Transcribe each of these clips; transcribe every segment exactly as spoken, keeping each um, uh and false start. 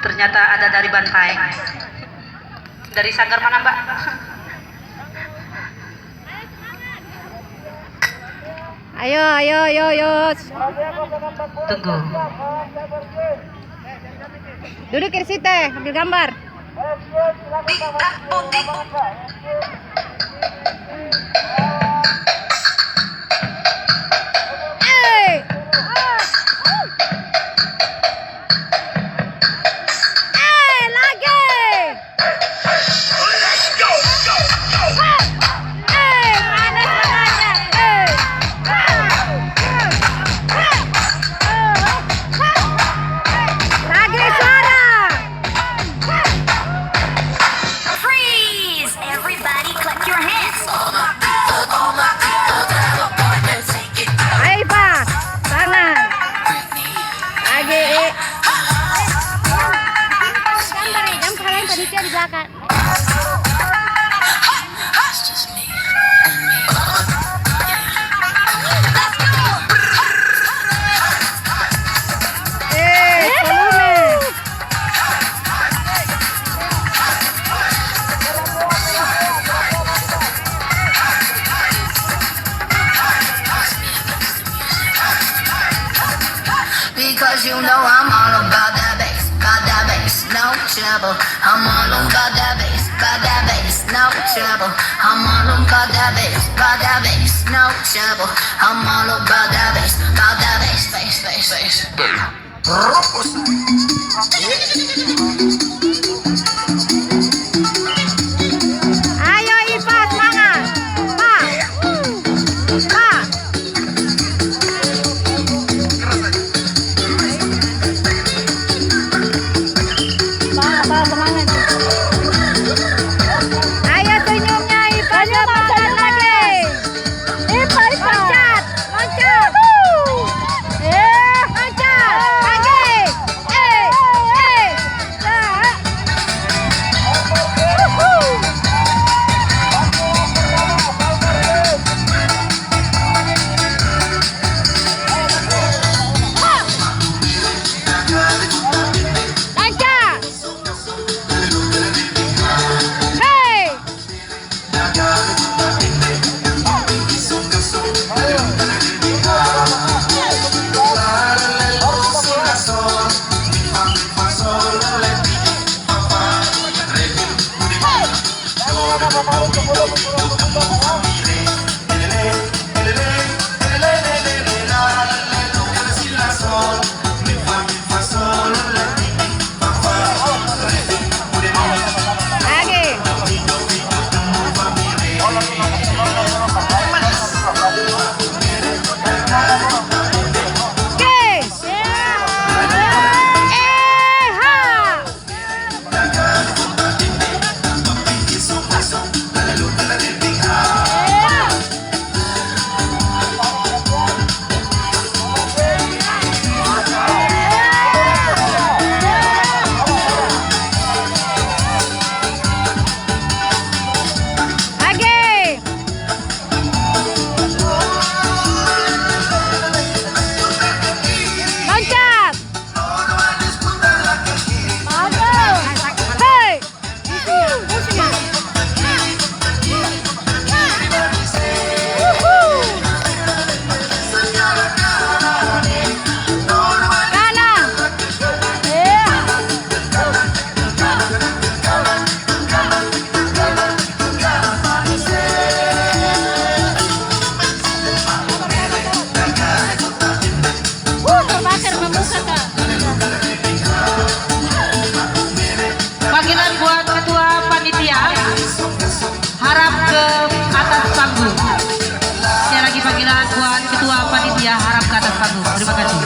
Ternyata ada dari Bantaeng. Dari sanggar mana, Mbak? Ayo, ayo, ayo, ayo. Tunggu. Duduk di situ, ambil gambar. Eh. Eh, lagi. Eh, mana suaranya? Eh. Lagi suara. Freeze! Everybody clap your hands. Ayo, Pa. Tangan. Lagi, eh. Gambar, eh. Jangan kalian panitia di belakang. Eh, volume. Because you know I'm all about that bass, about that bass, no trouble. I'm all about that bass, about that bass, no trouble. I'm all about that bass, about that bass, no trouble. I'm all about that bass, about that bass, bass, bass, bass. Ayo, Ipa, semangat. Pa. Pa. Pa, Pa, semangat. Ayo, senyumnya, Ipa, semangat lagi. Ipa, Ipa. Loncat, loncat. Eh, loncat. Lagi. Eh, eh. Uhuh. Loncat. Hei. Lagi. Oke. Eh, ha. Lagi. Loncat. Hei. Kanan. Wuh, terbakar memuka, Kak. Panggilan buat ketua panitia, harap ke atas panggung. Sekali lagi panggilan buat ketua panitia, harap ke atas panggung. Terima kasih.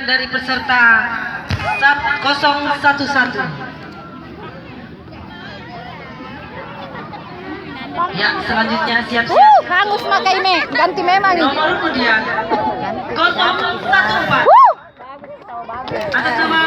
Dari peserta sat-, kosong satu satu. Ya, selanjutnya siap-siap. Uh, hangus maka ini. Ganti memang ini. Nomor undian kosong satu empat. Uh. Atas nama